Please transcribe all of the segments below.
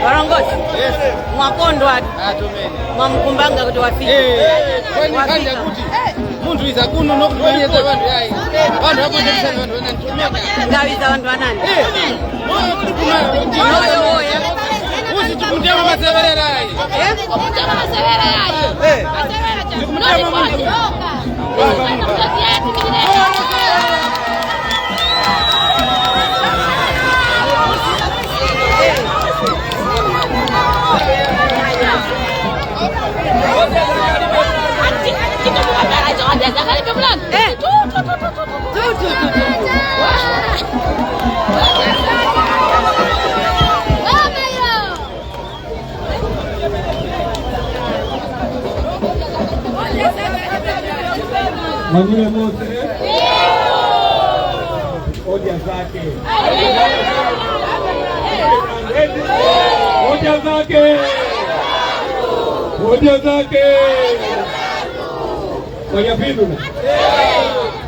Varongozi mwakondwa mwamkumbanga kuti wafika. Kwani kanja kuti munthu iza kuno nokuti vanhu yayi vanhu vakondekusana vanhu vananitumeka. Ngawiza vantu vanani. Uzi tikutema masevererai. Tu, tu, tu, tu. Mwanyule Mose hoja zake, hoja zake, hoja zake wanyapindula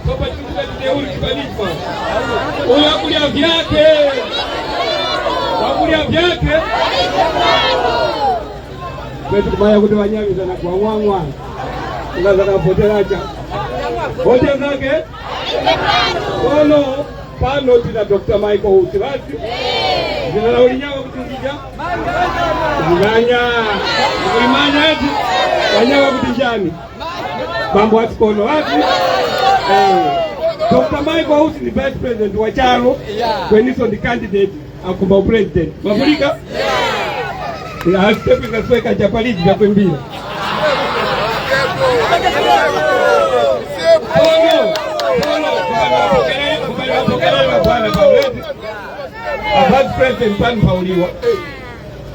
sopa chikuteuli kibadilikwa uyo akulya vyake, wakulya vyake kwetu kumaya kuti wanyamizana kuwang'wang'wa ungazakapoteracha hoja zake kono pano tina Dr. Michael Usi basi zina la ulinyawa kuti njija mnganya kulimanya eti wanyawa kuti njani mambo atikono wapi. Dr. Michael Usi ni vice president wa chalo kweniso ndi candidate akumba president mafurika asitepe kasweka chapaliji chakwembira Kono kono kubali bwana pano vice president pano pauliwa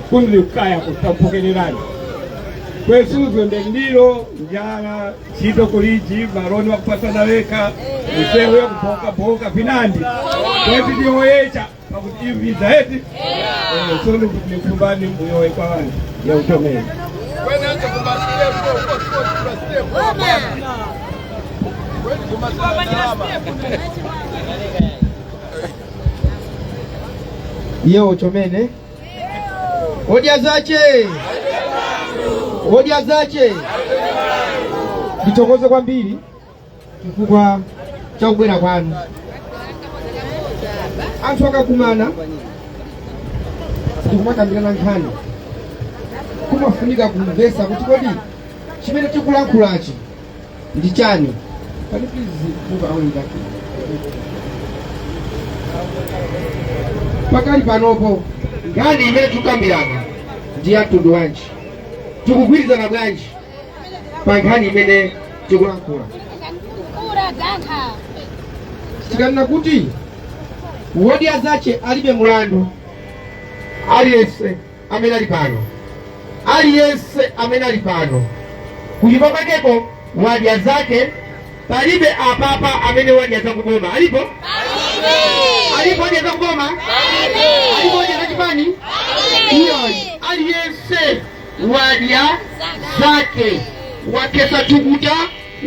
kundi kukaya kutampokererani kwesuzo ndendilo njala chito kuliji maroni wakupasana weka misewu yakuboka vinandi kweti ndiyoyecha pakuti iviza eti so nikumbani mbuyowe kwa vantu ya utomeni. Yewo chomene odya zache, odya zache. Ndithokoze kwambiri chifukwa cha kubwera kwanu. Anthu akakumana ndikumakambirana nkhani, kumafunika kumvesa kuti kodi chimene tikulankhulachi ndi chani. Can you please move away that? Pakali panopo nkhani imene tikukambirana ndi ya mtundu wanji? Tikugwirizana bwanji pa nkhani imene tikulankhula? Tikanena kuti wodya zache alibe mulandu, aliyense amene ali pano, aliyense amene ali pano kunyumba kwakeko wadya zake. Palibe apapa amene wadya zakuboma. Alipo? Alipo wadya zakuboma? Alipo wadya zachipani? Iyayi, aliyense wadya zake, wakhetsa thukuta,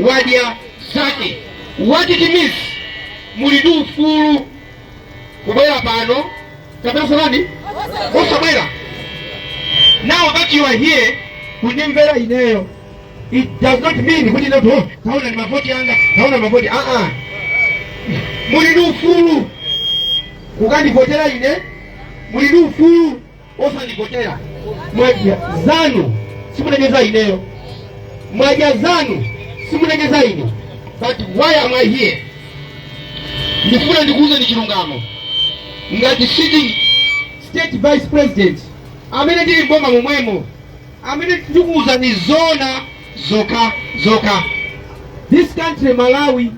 wadya zake. What it means, muli ndi ufulu kubwera pano kapena salani osabwera. Now that you are here kundimvera ineyo, it does not mean kuti ine, oh, taona ni mavoti anga, taona mavoti. Ah ah, muli ndi ufulu kukandivotera ine, muli ndi ufulu osandivotera. Mwadya zanu, simunengeza ineyo. Mwadya zanu, simunengeza ine. But why am I here? Ndifuna ndikuuze ni chilungamo. Ngati sitting state vice president amene ndili mboma momwemo, amene ndikuuza ni zona zoka zoka, this country Malawi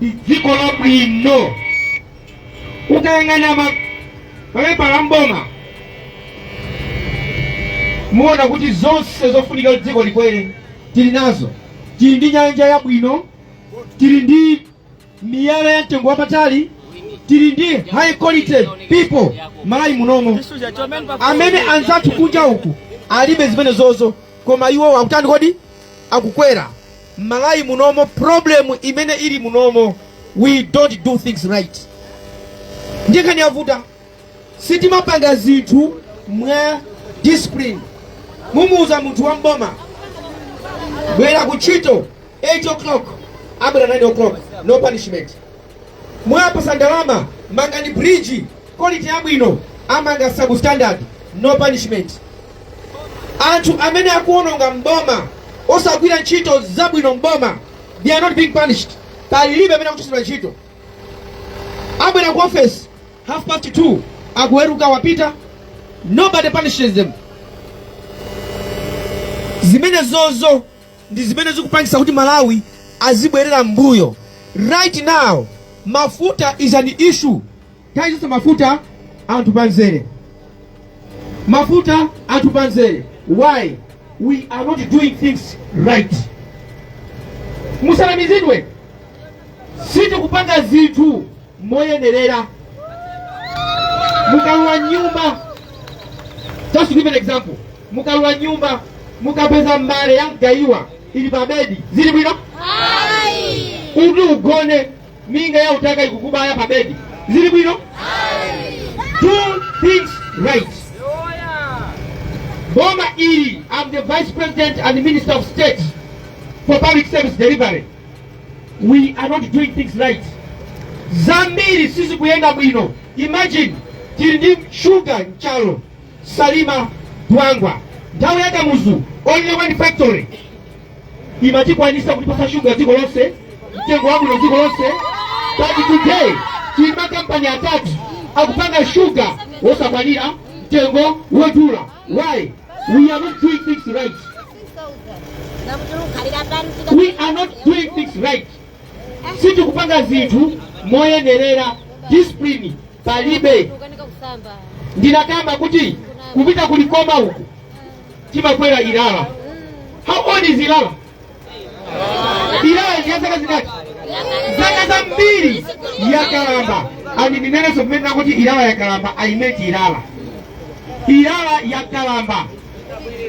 ndi dziko labwino. Ukayang'ana mapepala a mboma, muona kuti zonse zofunika kuti dziko likwere tili nazo. Tili ndi nyanja yabwino, tili ndi miyala ya mtengo wapatali, tili ndi high quality people Malawi munomo, amene anzathu kunja uku alibe zimene zozo, koma iwo akutani kodi? Akukwera. Malawi munomo, problem imene ili munomo, we don't do things right. Ndiye nkhani yavuta, sitimapanga zinthu mwa discipline. Mumuuza munthu wa mboma, "Bwera kuntchito 8 o'clock," abwera 9 o'clock, no punishment. Mwapasa ndalama, "Mangani bridge quality yabwino," amanga substandard, no punishment. Anthu amene akuononga mboma, osagwira ntchito zabwino mboma, they are not being punished. Palibe amene akuchotsedwa ntchito. Abwera ku office 2:30, akuweruka, wapita, nobody punishes them. Zimene zozo ndi zimene zikupangisa kuti Malawi azibwerera mbuyo. Right now mafuta is an issue. Nthawi zonse mafuta, anthu panzere, mafuta, anthu panzere. Why? We are not doing things right. Musanamizidwe, sitikupanga zinthu moyenerera. Mukalowa nyumba, just to give an example, mukalowa nyumba mukapeza mbale ya mgayiwa ili pa bedi, zili bwino? Kuti ugone, minga ya utaka ikukubaya pa bedi, zili bwino? Do things right. Boma ili, I'm the vice president and minister of state for public service delivery, we are not doing things right. Zambiri sizikuyenda bwino. Imagine, tili ndi sugar Nchalo, Salima, Dwangwa. Nthawi ya Kamuzu, only one factory imatikwanisa kutipasa sugar dziko lonse, mtengo wabwino dziko lonse. But today tili makampani atatu akupanga sugar wosakwanira, mtengo wodula. Why? We are not doing things right. We are not doing things right. Sitikupanga zinthu moyenerera, discipline palibe. Ndinakamba kuti kupita kulikoma uku timakwera Ilala. How old is Ilala? Ilala ndi ya zaka zingati? Zaka zambiri, yakalamba. And ndinenenso kumene kuti Ilala yakalamba, I meant Ilala, Ilala yakalamba.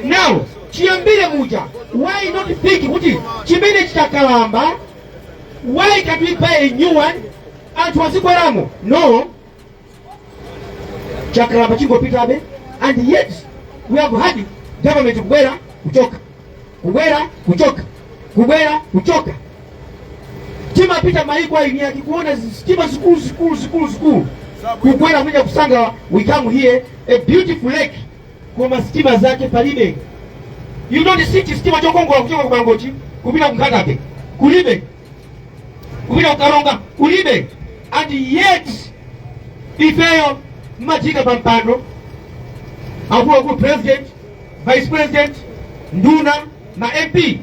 Now chiyambire muja, why not think kuti chimene chitakalamba, why can't we buy a new one, anthu azikweramo? No. Chakalamba chingopitabe. And yet we have had government kubwera, kuchoka, kubwera, kuchoka, kubwera, kuchoka. Timapita maiko aini akikuona sitima zikulu zikulu zikulu zikulu kukwera mwija kusanga. We come here, a beautiful lake, koma sitima zake palibe. You don't see chisitima chokongola kuchoka kumangochi kupita kuNkhata Bay, kulibe. Kupita kuKaronga, kulibe. And yet ifeyo mmachika pa mpando, akuluakulu, president, vice president, nduna, ma MP.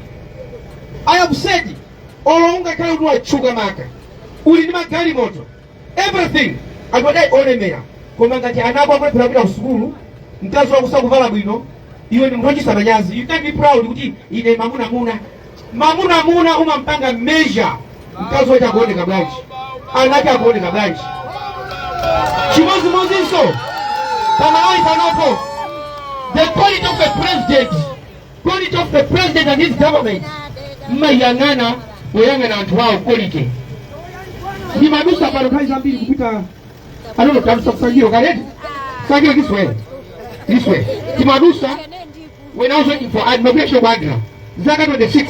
I have said, olo ungakhale kuti watchuka maka uli ndi magalimoto, everything, anthu adai olemera, koma ngati anako akulephera kupita ku sukulu, mkazi wako sakuvala bwino, iwe ndi munthu wochititsa manyazi. You can't be proud kuti ine mamunamuna. Mamunamuna umampanga measure mkazi wache akuoneka bwanji, anake akuoneka bwanji. Chimodzimodzinso pamalawi panopo, the quality of the president, quality of the president and his government, mmayang'ana poyang'ana anthu awo quality. Ndimadusa pano nthawi zambiri kupita anono, tadusa kusangiro kaleti sangiro this way, this way timadusa. When I was working for admigration ku ADRA zaka 26,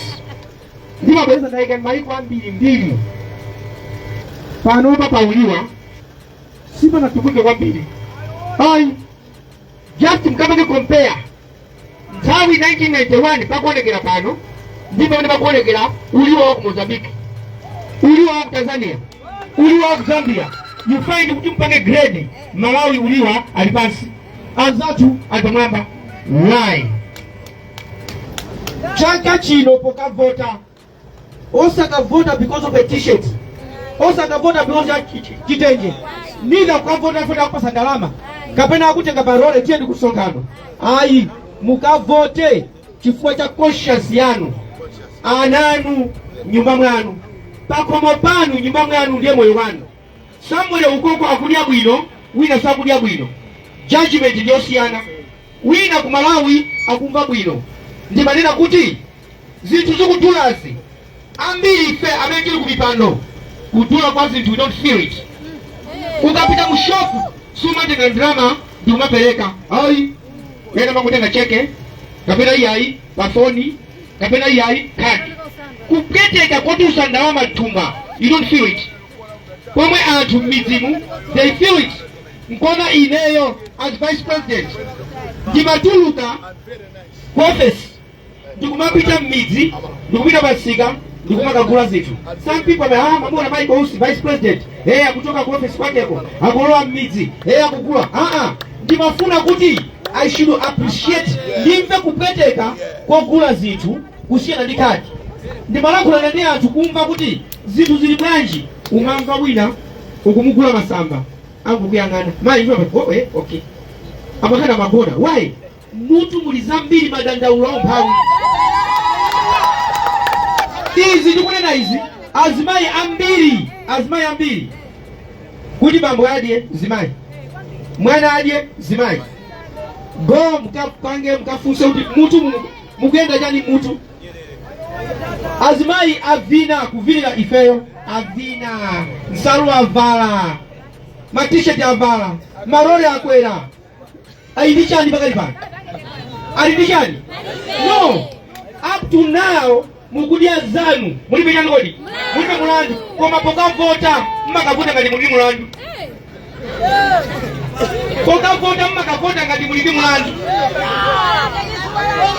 ndimabweza ndayika maiko ambiri mbiri. Panopa pauliwa sipanatukuke kwambiri ayi. Just mkapange compare nthawi 1991 pakuonekera pano ndi pamene pakuonekera uliwa wa ku Mozambique, uliwa wa ku Tanzania, uliwa wa ku Zambia, you find kuti mpange grade, Malawi uliwa ali pansi, anzathu ali pamwamba. Why? Chaka chino pokavota, osakavota because of a T-shirt, osakavota because ya chitenje, neither kukavota fota kupasa ndalama kapena akutenga parole tiye ndi kusonkhano, ayi. Mukavote chifukwa cha conscience yanu. Ananu nyumba mwanu, pakhomo panu, nyumba mwanu ndiye moyo wanu. Samuel ukoko akudya bwino, wina sakudya bwino, judgment ndiyosiyana. Wina ku Malawi akumva bwino. Ndimanena kuti zinthu zikudulazi, ambiri ife amene tili kumipando, kudula kwa zinthu we don't feel it. Ukapita mu shop sumatenga ndalama ndikumapereka, ayi. Wena mangotenga cheke kapena iyayi pafoni kapena iyayi khadi. Kupweteka kotusa ndalama thumba, you don't feel it, pomwe anthu m'midzimu they feel it. Nkona ineyo as vice president ndimatuluka ku office ndikumapita m'midzi, ndikupita pasika, ndikumakagula zinthu. Some people ame, "Ah, mamuna Michael Usi, vice president, hey, akuchoka ku office kwakeko akulowa m'midzi, hey, akugula." Ah ah, ndimafuna kuti I should appreciate, ndimve kupweteka kogula zinthu kusiyana ndi khadi. Ndimalankhulana ndi anthu kumva kuti zinthu zili bwanji. Umamva wina ukumugula masamba, angukuyang'ana mayi, oh, okay, amakhala magona. Why? Mutu muli zambiri, madandaulo aumphawi. Izi ndikunena izi, azimayi ambiri, azimayi ambiri, kuti bambo adye zimayi, mwana adye zimayi. Go mkapange, mkafunse kuti mutu mukuyenda chani mutu. Azimayi avina kuvinira ifeyo, avina nsalu, avala matisheti, avala marole, akwera, ali ndi chani pakali pano? Ali ndi chani? No, up to now mukudya zanu, mulibe chani kodi? Mulibe mulandu. Koma pokavota mmakavota ngati muli ndi mulandu. Pokavota mmakavota ngati muli ndi mulandu.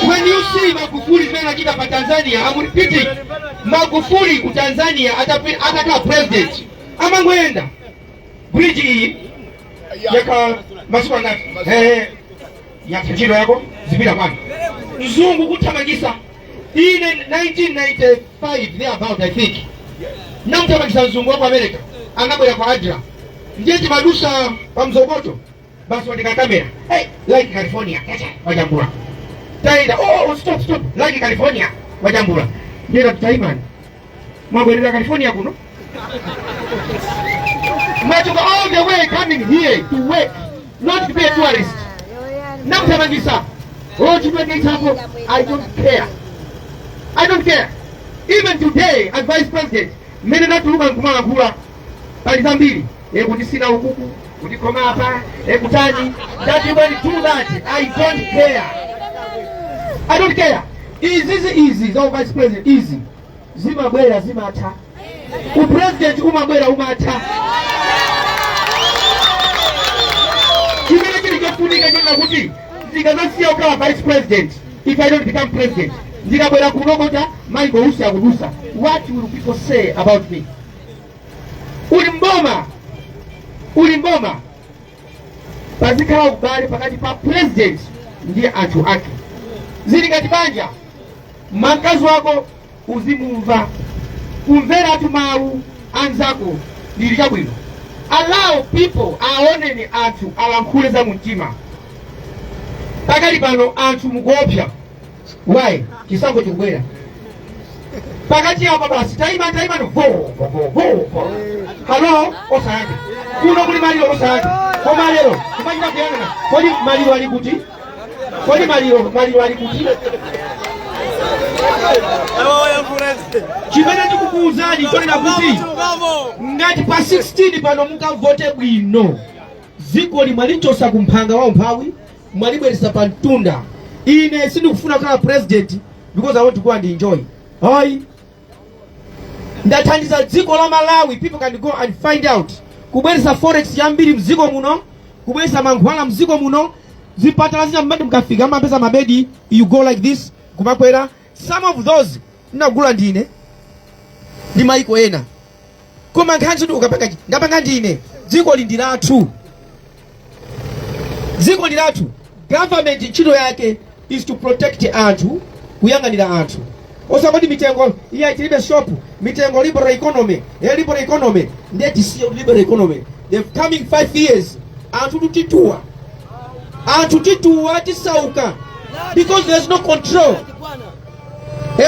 When you see Magufuli zimene anachita pa Tanzania, I'm repeating, Magufuli ku Tanzania atakhala president amangoyenda, bridge iyi yakhala masiku angati? Yatha ntchito yako, zipita kwanu. Mzungu kuthamangisa. Ine 1995 thereabout, I think, namuthamangisa mzungu wa ku America, anabwera kwa ADRA. Ndiye timadusa pa Mzokoto, basi watika kamera, "Hey, like California." Chacha wajambula, taenda, Oh, stop, stop, like California." Wajambula. Ndiye tutaimani, mwabwerera California kuno, mwachoka all the way coming here to work, not to be a tourist. Namuthamangisa. Oh, chimene I don't care, I don't care. Even today as vice president, mmene natuluka nkumalankhula, pali zambiri. Kuti sina ukuku kutikhoma apa, kutani that you can do that. I don't care, I don't care. Izizi izi za vice president izi zimabwera, zimatha. Upresident umabwera, umatha. Chimene chili chofunika chonena kuti ndikazasiya kukhala vice president, if I don't become president, ndikabwera kunokota Michael Usi akudusa, what will people say about me? Uli mboma, uli mboma, pazikhala ubale pakati pa president ndi anthu ake. Zili ngati banja, mkazi wako uzimumva. Kumveratu mawu anzako ndili chabwino. Allow people, aoneni anthu alankhule za mumtima. Pakali pano anthu mukuopsa. Why? Chisankho chikubwera pakati apa. Basi, taima, taima, vo vo vo vo vo, halo, osayankha. Kuno kuli maliro, osayankha. Koma lero kumachita kuyang'ana, kodi maliro ali kuti? Kodi maliro, maliro ali kuti? Chimene ndikukuwuzani chonena kuti ngati pa 16 pano mukavote bwino, dziko limwalichosa kumphanga wa umphawi, mwalibweresa pa mtunda. Ine sindikufuna kukhala president because I want to go and enjoy. Ayi, ndathandiza dziko la Malawi. People can go and find out. Kubweresa forex yambiri mdziko muno, kubweresa mankhwala mdziko muno, zipatala zina mmati mukafika amapeza mabedi, you go like this kumakwera. Some of those ndinagula ndine ndi maiko ena. Koma nkhani zoti ukapanga, ndapanga ndine. Dziko li ndi lathu, dziko ndi lathu. Government ntchito yake is to protect anthu, kuyang'anira anthu. Osangoti mitengo iya tilibe shop, mitengo, liberal economy, liberal economy. Ndiye tisiye liberal economy. The coming 5 years anthu tutituwa, anthu tituwa, tisauka because there's no control.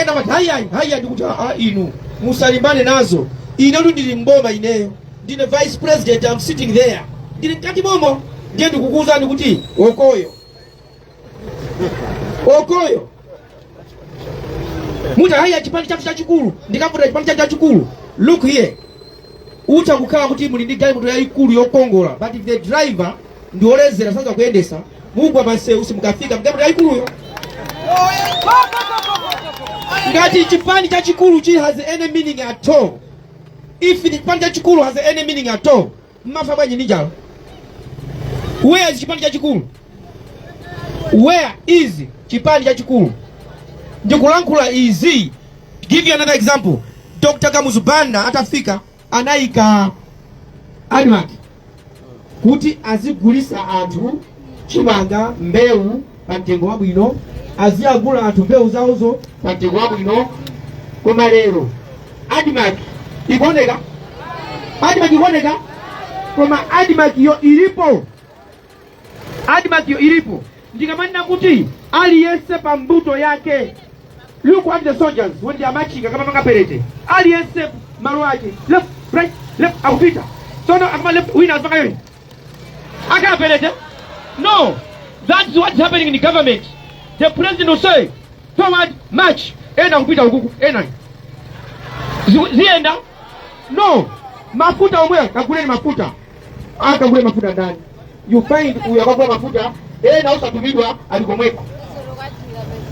Ena mati hayi hayi, ndikuti ah, inu musalimbane nazo. Inetu ndili mboma, ineyo ndine vice president. I'm sitting there, ndili mkati momo. Ndiye ndikukuwuzani kuti okoyo okoyo muti haya, chipani chathu chachikulu, ndikavuta chipani chathu chachikulu. Look here, utha kukhala kuti muli ndi galimoto yayikulu yokongola, but if the driver ndi olezera, saza kuyendesa, mugwa pansewu, simukafika mgalimoto yayikuluyo. Ngati chipani chachikulu chi has any meaning at all, if the chipani chachikulu has any meaning at all, mmafa bwanji ndi njala? Where is chipani chachikulu? Where is chipani chachikulu? Ndikulankhula izi, give you another example. Dr Kamuzu Banda atafika anayika ADMARC kuti azigulisa anthu chimanga, mbewu pa mtengo wabwino, aziyagula anthu mbewu zawozo pa mtengo wabwino. Koma lero ADMARC ikuoneka? ADMARC ikuoneka? Koma ADMARC yo ilipo? ADMARC yo ilipo? Ndikamanena kuti aliyense pa mbuto yake. Look at the soldiers when they are marching, akamapanga parade, aliyense malo ake, left, right, left, akupita. Tsono akama left, wina azipanga yoyi, akhala parade? No, that's what's happening in the government. The president will say, "Forward march." Ena kupita ukuku, ena ziyenda? No. Mafuta omwe, kaguleni mafuta, akagule mafuta ndani? You find uyu akagula mafuta, ena osatumidwa ali komweko.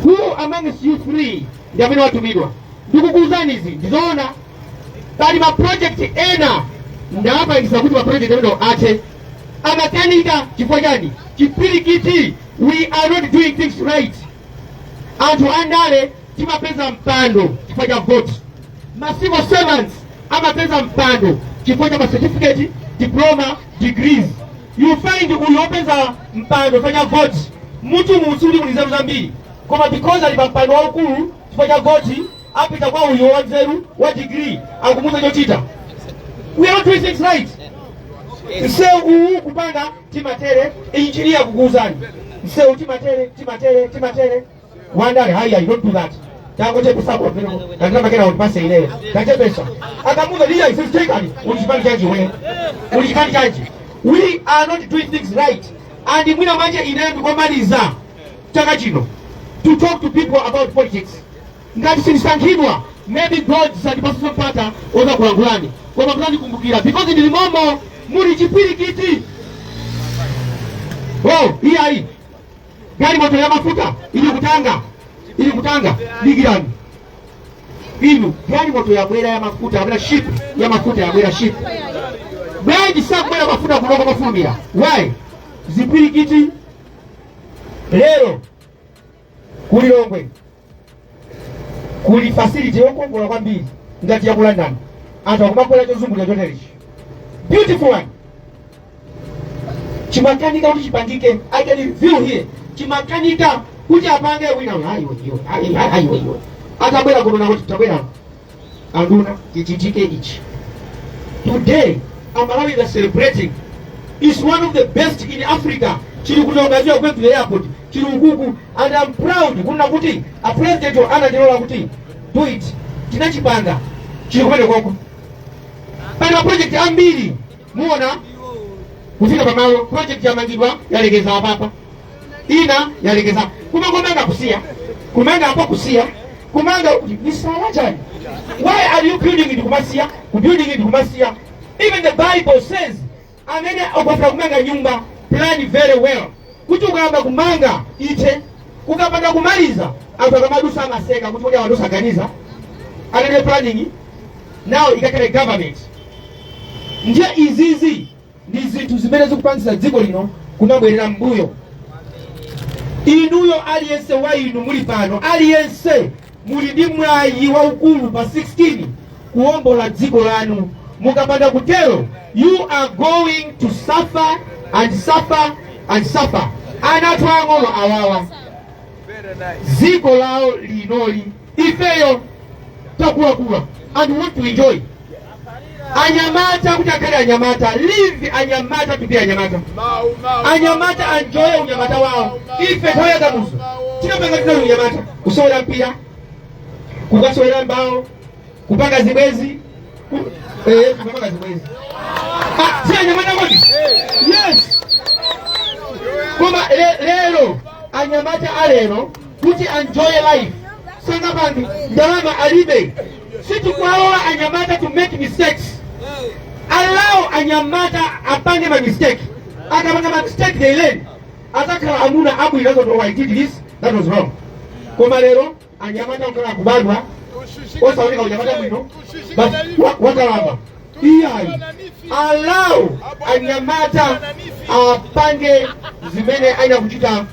Who amongst you three ndi amene watumidwa? Ndikukuwuzani, izi ndizoona. Pali ma project ena ndapangisa kuti ma project amene athe, amakanika. Chifukwa chani? Chipwirikiti. We are not doing things right. Anthu andale timapeza mpando chifukwa cha vote. Ma civil servants amapeza mpando chifukwa cha ma certificate, diploma, degrees. You find uyu wopeza mpando chifukwa cha vote, mutu musi uli muli nzeru zambiri, koma because ali pa mpando waukulu chifukwa cha vote, apita kwa uyu wanzeru wa degree, akumuza chochita. We are not doing things right. Msewu uwu kupanga timatere, engineer kukuuzani msewu timatere, timatere, timatere. Wandale, haya, you don't do that, tangochepesako kandina makena utipase ineyo, tachepesa. Akamuza liya isisitekani, uli chipani chanji we? Uli chipani chanji? We are not doing things right. And mwina manje ineyo ndikomaliza chaka chino to talk to people about politics. Ngati sindisankhidwa, maybe God sandipasenso mpata oza kulankhulani, koma muzandikumbukira because ndili momo. Muli chipwirikiti. Oh, iyayi, galimoto ya mafuta ili kutanga, ili kutanga. Dikirani inu, galimoto yabwera ya mafuta kapena ship ya mafuta yabwera, ship bwanji sakubwera mafuta kuloko mafulumira? Why? Zipwirikiti. Lero kulilongwe kuli facility yokongola kwambiri ngati ya ku London. Anthu akumakwera chozungulira choterechi, beautiful one. Chimakanika kuti chipangike. I can review here, chimakanika kuti apange. Wina ayiwe iwe, ayiwe iwe, atabwera kuno nakuti tabwera anduna, chichitike ichi. Today Amalawi are celebrating. Is one of the best in Africa. Chili kutongaziwa going to the airport, chili ukuku, and I'm proud kunena kuti a president anatilola kuti do it. Tinachipanga, chili kumene koko. Pali ma project ambiri muona kufika pamalo, project yamangidwa, yalekeza apapa, ina yalekeza. Kumangomanga kusiya, kumanga apo kusiya, kumanga kuti misala chani? Why are you building it kumasiya, kubuilding it kumasiya? Even the Bible says amene ukafuna kumanga nyumba, plan very well, kuti ukayamba kumanga ite, ukapanda kumaliza, anthu akamadusa amaseka kuti kodi awa ndosaganiza, analibe planning. Now ikakhale government. Ndiye izizi ndi zinthu zimene zikupangisa dziko lino kumabwerera mbuyo. Inuyo, aliyense wa inu muli pano, aliyense muli ndi mwayi waukulu pa 16 kuwombola dziko lanu. Mukapanda kutero, you are going to suffer and suffer and suffer. Ana athu ang'ono awawa, dziko lawo linoli, ifeyo takulakula and we want to enjoy. Anyamata kuti akhale anyamata, leave anyamata to be anyamata. Anyamata enjoy unyamata wawo. Ife nthawi ya Kamuzu tinapanga, tinali unyamata, kusewera mpira, kukasewera mbawo, kupanga zibwezi, kupanga zibwezi. Ah, si anyamata kodi? Yes. Koma lero anyamata alero kuti enjoy life sangapange, ndalama alibe. Sitikuwalola anyamata to make mistakes. Allow anyamata apange ma mistake. Akapanga ma mistake, they learn, azakhala amuna abwino. Azoti, "Oh, I did this, that was wrong." Koma lero anyamata kukhala kubadwa osaoneka unyamata bwino, but wakalamba. Iyayi, allow anyamata apange zimene aina kuchita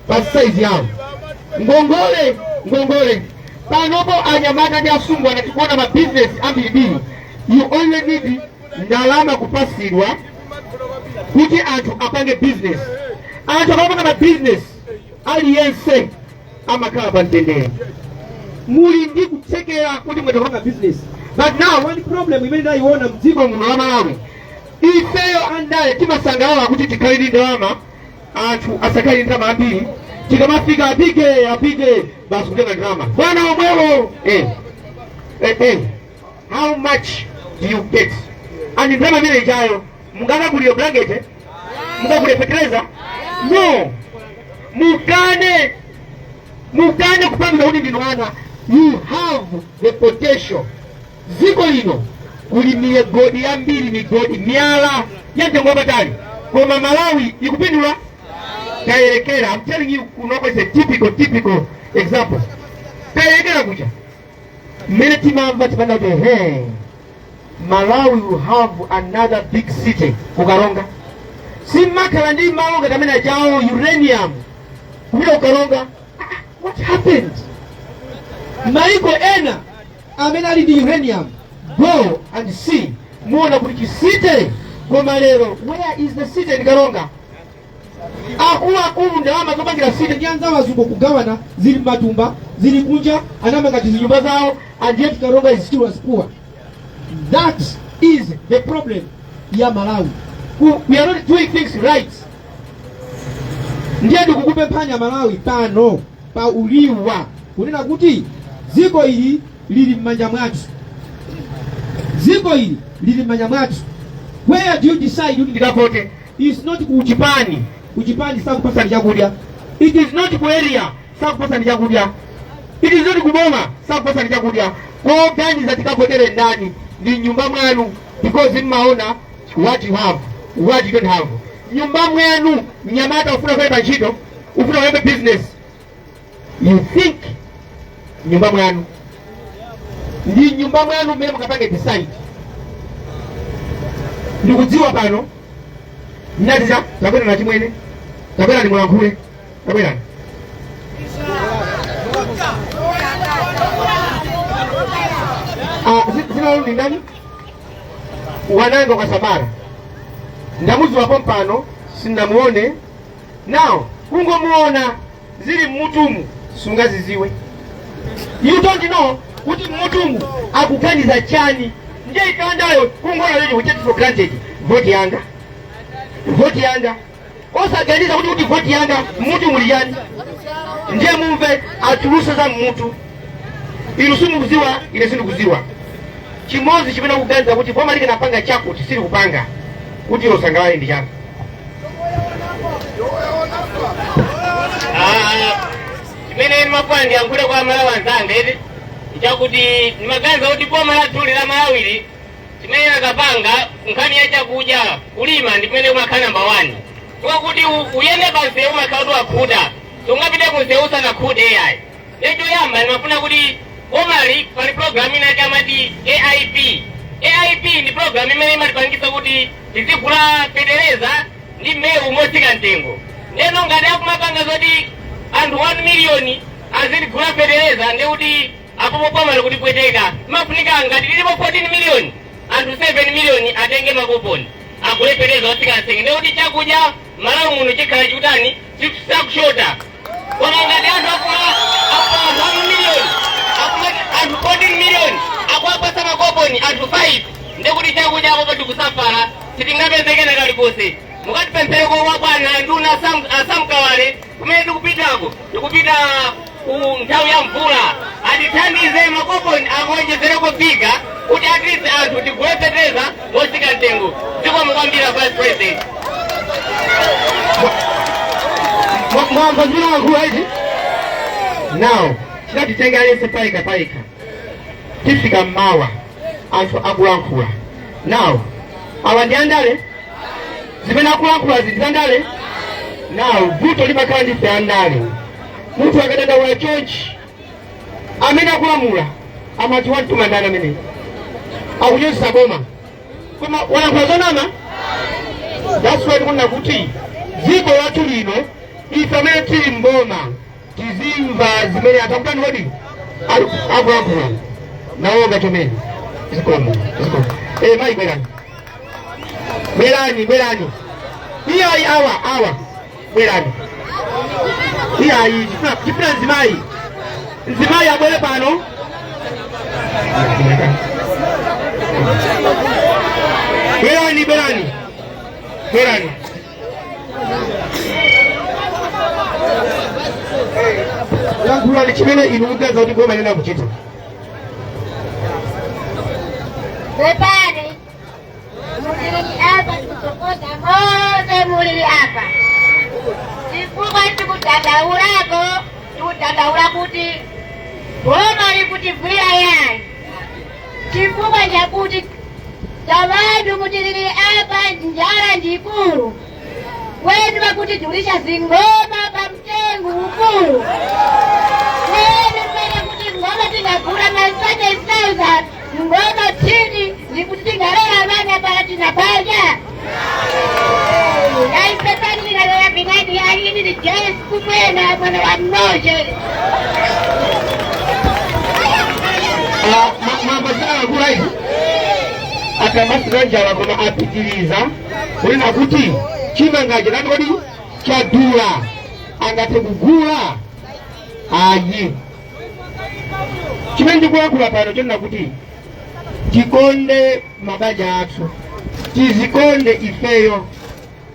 pa size yawo. Ngongole, ngongole. Panopo anyamata ndi asungwana tikuona ma business ambirimbiri. You only need ndalama kupasidwa kuti anthu apange business. Anthu akapanga ma business, aliyense amakhala pa mtendere. Muli ndi kuthekera kuti mwete kupanga business. But now one problem imene ndayiona mdziko muno la Malawi, ifeyo andale timasangalala kuti tikhale ndi ndalama, anthu asakhale ndi ndalama ambiri. Tikamafika, apike apike basi, kutenga ndalama bwana omwewo. How much do you get? And ndalama imene ichayo mungakagulire blanket? Mungagulire fertilizer? No. Mukane, mukane kupangidwa kuti ndinu ana. You have the potential. Dziko lino kuli migodi yambiri, migodi, miyala ya mtengo wapatali, koma Malawi ikupindula? Kayelekera, I'm telling you, kunoko is a typical, typical example. Kayelekera kucha mmene timamva tipanda kuti he, Malawi will have another big city kukaronga. Simakhala ndi malo ngati amene achawo, uranium kupita kukaronga. Ah, what happened? Maiko ena amene ali ndi uranium, go and see, muona kuti chi city. Koma lero where is the city in Karonga? Akuluakulu, ndalama zopangira city ndi anzawo azungu kugawana, zili m'matumba, zili kunja, anamanga tizinyumba zawo, and yet Karonga is still as poor. That is the problem ya Malawi. We are not doing things right. Ndiye ndikukupemphani Malawi pano pa Uliwa kunena kuti dziko ili lili m'manja mwathu, dziko ili lili m'manja mwathu. Where do you decide kuti ndikavote is not ku chipani. Ku chipani sakupasani chakudya. It is not ku area, sakupasani chakudya. It is not kuboma, sakupasani chakudya. Koganiza tikavotere ndani ndi nyumba mwanu, because mmaona What you have, what you don't have. Nyumba mwenu, mnyamata ufuna kuyamba ntchito, ufuna kuyamba business, you think nyumba mwanu ndi nyumba mwanu mmene mukapange decide. Ndikudziwa pano mnatiza tabwera na chimwene, tabwera ni mulankhule, tabwerani. Ah, zina lanu ndi ndani? Wanango Kasabara. Ndamudziwapo mpano, sindamuone. Now kungomuona, zili mmutumu sungaziziwe. You don't know kuti mmutumu akuganiza chani. Ndiye ikandayo kungoona lero, we take for granted voti yanga, voti yanga, osaganiza kuti voti yanga mmutu muli chani. Ndiye mumve atuluse za mmutu. Inu simukuziwa, ine sindikuziwa. Chimodzi chimene akuganiza kuti boma likanapanga chakuti sili kupanga kuti usangalale ndi chanu. Ah, chimene ndimafuna ndiyankhule kwa Malawi anzanga eti nchakuti ndimaganiza kuti boma lathuli la Malawili chimene akapanga nkhani ya chakudya, kulima ndi kumene kumakhala namba 1, kwa kuti uyende pa msewu umakhala kuti wakhuta, sungapite ku msewu usanakhute ayi. Choyamba ndimafuna kuti bomali, pali program ina amati AIP. AIP ndi program imene imatipangisa kuti tizigula fetereza ndi mbewu motsika mtengo. Ndeno ngati akumapanga zoti anthu 1 miliyoni azigula fetereza, ndi kuti apopo boma likutipweteka. Imafunika ngati tilipo 14 miliyoni, anthu 7 miliyoni atenge makuponi, agule fetereza otsika mtengo, ndi kuti chakudya Malawi muno chikhala chikutani? Chikushota. Koma ngati anthu akuma anthu 1 miliyoni, akuma anthu 14 miliyoni akuwapasa makuponi anthu 5, ndikuti chakudya apopo tikusafara, sitingapezekena kalikonse. Mukatipemphereko kwa bwana nduna asamkawale kumene tikupitako, tikupita ku nthawi ya mvula, atithandize makuponi akuonjezereko figure kuti at least anthu tigule fetereza motsika mtengo. Zikomo kwambiri, Vice President. Mwamva zimene walankhula izi? Now tinatitenga aliyense payekha payekha, tifika mmawa anthu akulankhula. Now awa ndi andale, zimene akulankhula zinthu andale. Now vuto limakhala ndife andale. Munthu akadandaula chonchi, amene akulamula amati, "Wamtuma ndani amene akunyozesa boma?" Koma walankhula zonama. That's why tikunena kuti dziko lathu lino, ife amene tili mboma tizimva zimene anthu akutani kodi akulankhula. Nawonga chomene. Zikomo, zikomo. Eh, mayi, bwerani, bwerani, bwerani. Iyayi, awa awa, bwerani. Iyayi, tifuna mzimayi, mzimayi abwere pano. Bwerani, bwerani, bwerani. Lankhulani chimene inu muganiza kuti boma lina kuchita. Pepani, mulili apa, tikutokoza mose mulili apa chifukwa tikudandaulako, tikudandaula kuti boma likutivwira yayi, chifukwa chakuti tavantu mutilili apa njala ndikulu kwetu, vakuti tulisha zingoma pa mtengo ukulu kwedu pene kuti ngoma tingagula na 30,000, ngoma chini nikuti tingalera vana pala tinapanja aipepani tingalera vinadi aini ni Jesu kumwena mwana wa mnoje. Mwamva zimene alankhula izi? Atambasira njala, koma apitiriza kunena kuti chimangachi nati kodi chadula, angathe kugula ayi. Chimene ndikulankhula pano chonena kuti tikonde mabanja athu, tizikonde ifeyo.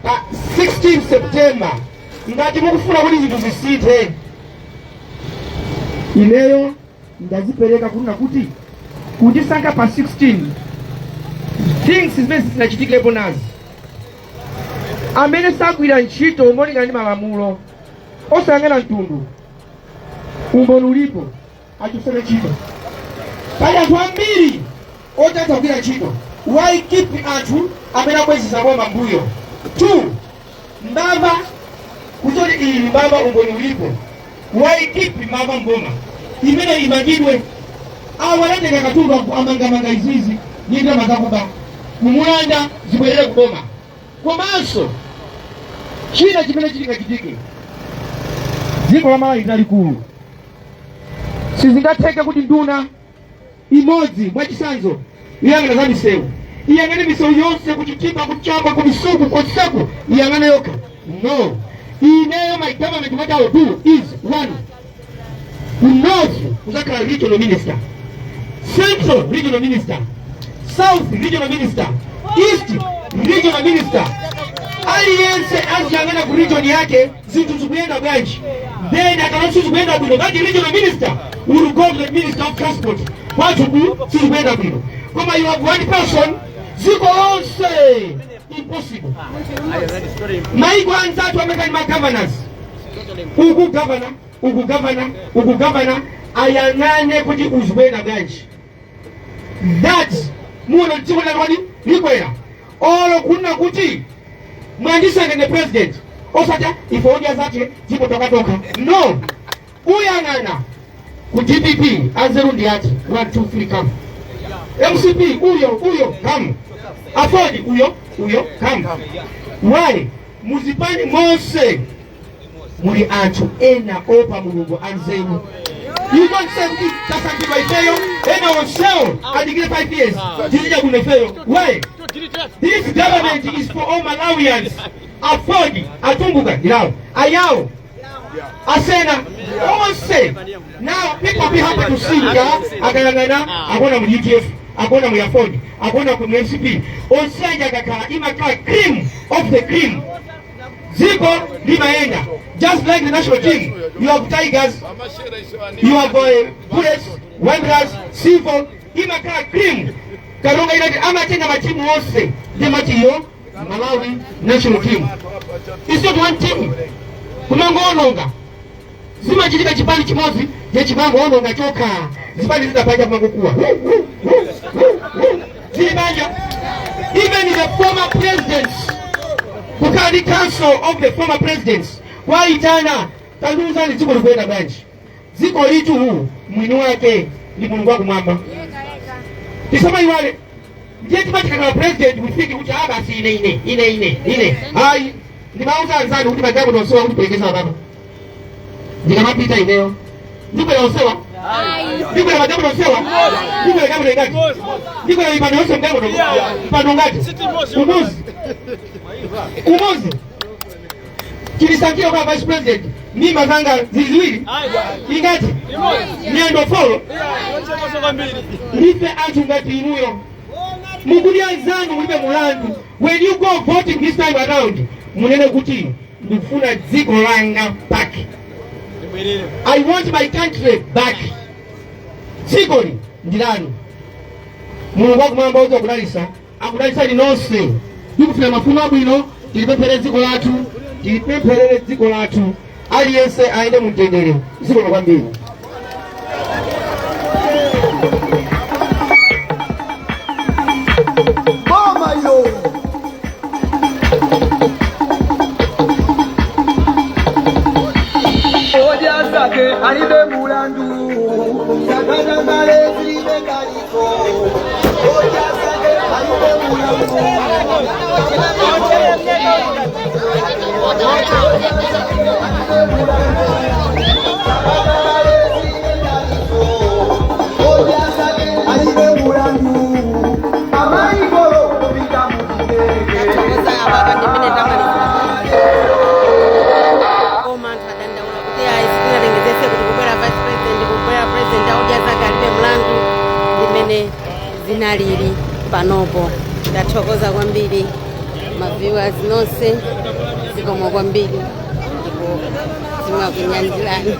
Pa 16 September, ngati mukufuna kuti zinthu zisinthe, ineyo ndazipereka kunena kuti kundisankha pa 16, things zimene zizinachitikepo nazi: amene sagwira ntchito molingana ndi malamulo, osayang'ana mtundu, umboni ulipo, achosere ntchito. Pali anthu ambiri otatha kugwira ntchito. Why keep anthu amene abwezeza boma mbuyo? Two, mbava, kuzoti iyi mbava, umboni ulipo. Why keep mbava mboma imene imangidwe? Awo anatenga katundu amangamanga izizi ndalama zakuba kumulanda, zibwerere kuboma. Komanso china chimene chilingachitike, dziko la Malawi lalikulu, sizingatheke kuti nduna imodzi, mwachisanzo iyang'ana za misewu, iyang'ane misewu yonse kuchitimba, kuchamba, kumisuku, konseku, iyang'ane yokha. No. Ineyo, my government, what I will do is, one, ku north kuzakhala regional minister, central regional minister, south regional minister, east regional minister. Aliyense aziyang'ana ku region yake zinthu zikuyenda bwanji. Then akana sizikuyenda bwino, ngati regional minister will go to the minister of transport, kwathu ku sizikuyenda bwino. Koma you have one person, dziko lonse, impossible. Maiko anzathu amekani ma governors, uku governor, uku governor, uku governor, ayang'ane kuti uzikuyenda bwanji. That muona dziko lakwani likwera. Olo kunena kuti mwandisangene president, osati ife Odya Zake dziko tokatoka. No, uyang'ana ku DPP anzeru ndi ati, 1 2 3, come. MCP uyo, uyo, come. AFORD uyo, uyo, come. Why? Muzipani monse muli anthu ena opa Mulungu, anzeru. You don't say kuti tasankhidwa ifeyo, ena onsewo adikire 5 years, tizidya bwino ifeyo. Why? This government is for all Malawians. AFORD, atumbuka ndilawo, ayawo, asena, onse. Now people be happy to see nga akayang'ana, akuona mu UDF, akuona mu AFORD, akuona ku MCP, onse aja akakhala, imakhala cream of the cream, dziko limayenda. Just like the national team, you have Tigers, you have Bullets, Wanderers, Silver, imakhala cream. Karonga inati amatenga matimu onse ndimatiyo Malawi national team. It's not one team kumangoononga. Zimachitika chipani chimodzi je chimangoononga chokha, zipani zidapanja kumangokuwa zili banja. Even the former presidents, kukhala ndi council of the former presidents, kwayitana, tandiuzani dziko likuyenda bwanji? Dziko litu mwini wake ndi Mulungu wakumwamba, tisamayiwale. Ndiye timatikakala president, we think kuti ah, basi, ine, ine, ine, ine, ine. Hayi, ndimauza anzanu kuti majabu tonsewa kuti perekeza baba, ndikamapita ineyo ndikwera onsewa, ndikwera majabu tonsewa, ndikwera gabulo ingati, ndikwera mipando yonse mgabulo, mpando ngati umuzi umuzi chilisankhira kwa vice president, mimba zanga zili ziwiri, ingati miyendo 4. Ndife anthu ngati inuyo, mukuti anzanu mulibe mulandu. When you go voting this time around, munene kuti ndikufuna dziko langa back, I want my country back. Dzikoli ndi lanu. Mulungu wakumwamba uza kudalisa, akudalisani nonse. Ndikufuna mafuno abwino. Tilipemphere dziko lathu, tilipempherere dziko lathu. Aliyense ayende mumtendere. Dziko kwambiri. Boma ilo. Odya Zake alibe mulandu, zakatangale zilibe kaliko. Odya Zake alibe mulandu. Zakatangale zilibe kaliko. Odya Zake alibe mulandu. Amaigolo kupita mutindege. Tathokoza. Apapa ndimene tamaliza, koma anthu adandaula kuti ayi, sitinalengezese kuti kubwera vice president, kubwera president. Odya Zake alibe mlandu, ndimene zinalili panopo. Ndathokoza kwambiri ma viewers nonse, zikomo kwambiri ndipo zimakunyandirani.